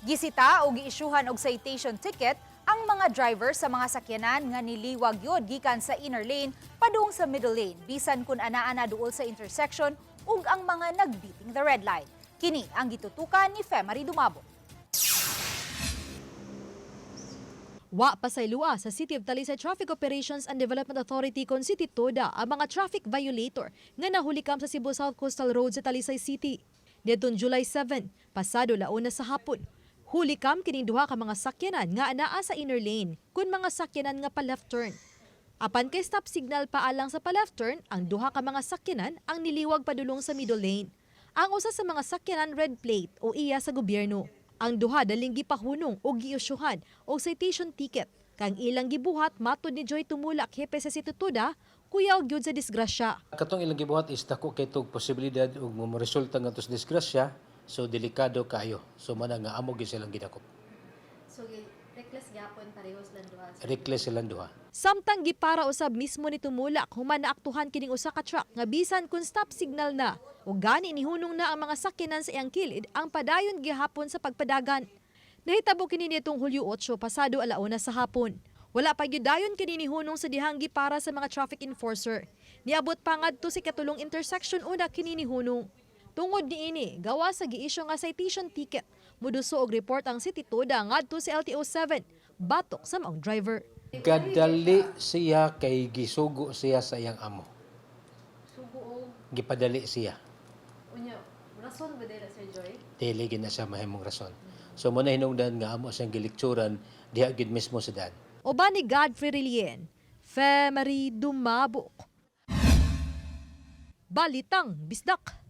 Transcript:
Gisita o giisyuhan og citation ticket ang mga driver sa mga sakyanan nga niliwag yod gikan sa inner lane padung sa middle lane bisan kun anaa na duol sa intersection ug ang mga nagbeating the red light. Kini ang gitutukan ni Femary Dumabo. Wa pasaylua sa City of Talisay Traffic Operations and Development Authority kon City TODA ang mga traffic violator nga nahulikam sa Cebu South Coastal Road sa Talisay City. Niadtong July 7, pasado launa sa hapon. Hulikam kining duha ka mga sakyanan nga anaa sa inner lane kun mga sakyanan nga pa left turn. Apan kay stop signal paalang sa pa left turn, ang duha ka mga sakyanan ang niliwag padulong sa middle lane. Ang usa sa mga sakyanan red plate o iya sa gobyerno. Ang duha daling gipahunong o giisyuhan og citation ticket. Kang ilang gibuhat matod ni Joy Tumulak, hepe sa City TODA, kuyaw gyud sa disgrasya. Katong ilang gibuhat is dako kay tog posibilidad og mo resulta ngadto sa disgrasya, so delikado kaayo. So mana nga amo gyud silang gidakop. So, reckless gyapon parehos lang duha. Reckless silang duha. Samtang gipara usab mismo ni Tumulak human naaktuhan kining usa ka truck nga bisan kun stop signal na ug gani nihunong na ang mga sakyanan sa iyang kilid ang padayon gihapon sa pagpadagan. Nahitabo kini nitong Hulyo 8 pasado alauna sa hapon. Wala pa gyud dayon kini nihunong sa dihang gipara sa mga traffic enforcer. Niabot pa ngadto sa katulong intersection una kini nihunong. Tungod niini, gawa sa giisyu nga citation ticket, muduso og report ang City TODA ngadto sa LTO 7 batok sa maong driver. Gadali siya kay gisugo siya sa iyang amo. Sugo og Gipadali siya. unya, rason ba dira, Sir Joy? Dili gid na siya mahimong rason. So mo na hinungdan nga amo siyang gilikturan diha gid mismo sa daan. Uban ni Godfrey Relien, Femery Dumabok. Balitang Bisdak.